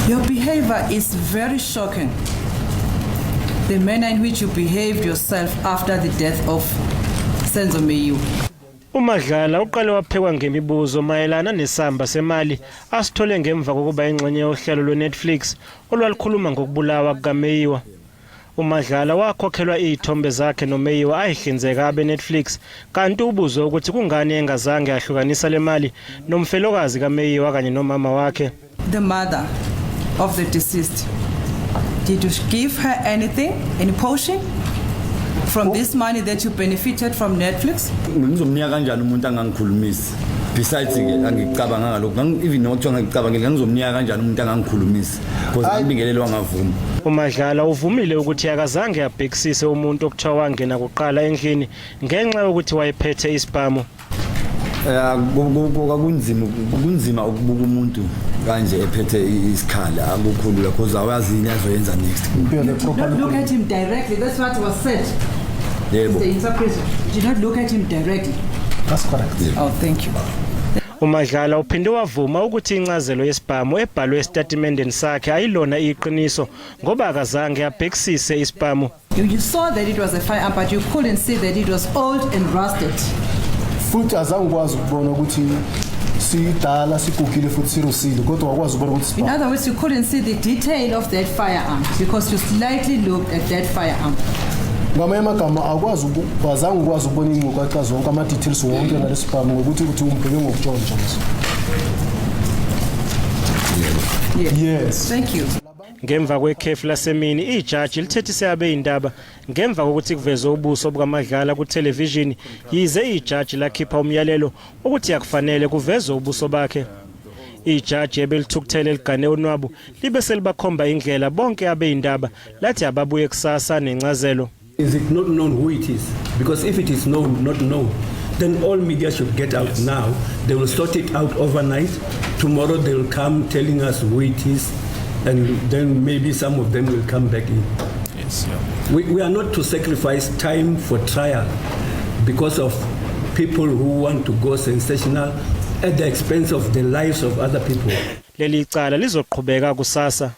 Your behavior is very shocking. The manner in which you behaved yourself after the death of Senzo Meyiwa. UMadlala uqale waphekwa ngemibuzo mayelana nesamba semali asithole ngemva kokuba ingxenye yohlelo lweNetflix olwalukhuluma ngokubulawa kukaMeyiwa. UMadlala wakhokhelwa izithombe zakhe noMeyiwa ayihlinzeka abeNetflix, kanti ubuzwe ukuthi kungani engazange ahlukanisa le mali nomfelokazi kaMeyiwa kanye nomama wakhe. The mother of the deceased. Did you give her anything, any portion from this money that you benefited from Netflix? Ngizomnika kanjani umuntu angangikhulumisi? Besides ke, angicabanga ngalokho. Even noma kuthiwa ngicabangile, ngizomnika kanjani umuntu angangikhulumisi? Because ngibingelele wangavuma. UMadlala uvumile ukuthi akazange abhekisise umuntu okuthiwa wangena kuqala endlini ngenxa yokuthi wayephethe isibhamu. Kwakunzima, kunzima ukubuka umuntu kanje ephethe isikhali, akukhulula because awazi yini azoyenza next. You did not look at him directly. That's what was said. Yebo. The interpreter. You did not look at him directly. That's correct. Oh, thank you. UMadlala uphinde wavuma ukuthi incazelo yesibhamu ebhalwe esitatimendeni sakhe ayilona iqiniso ngoba akazange abhekisise isibhamu. You saw that it was a firearm, but you couldn't see that it was old and rusted. Futhi azange ukwazi ukubona ukuthi sidala, sigugile futhi sirusile, kodwa wakwazi ukubona ukuthi In sibhamu. Other words, you couldn't see the detail of that firearm because you slightly looked at that firearm. Ngamanye amagama azange ukwazi ukubona iy'ngcukacha zonke, ama-details wonke ngalesibhamu ngokuthi uthi umbheke ngokutshontsha leso. Yes. Yes. Thank you. Ngemva kwekhefu lasemini, ijaji lithethise abezindaba ngemva kokuthi kuvezwe ubuso bukaMadlala kuthelevishini, yize ijaji lakhipha umyalelo ukuthi akufanele kuvezwe ubuso bakhe. Ijaji ebelithukuthele ligane unwabu libe selibakhomba indlela bonke abezindaba, lathi ababuye kusasa nencazelo. Is it not known who it is? Because if it is known, not known, then all media should get out now. They will sort it out overnight. Tomorrow they will come telling us who it is, and then maybe some of them will come back in. We are not to sacrifice time for trial because of people who want to go sensational at the expense of the lives of other people. Leli cala lizoqhubeka kusasa.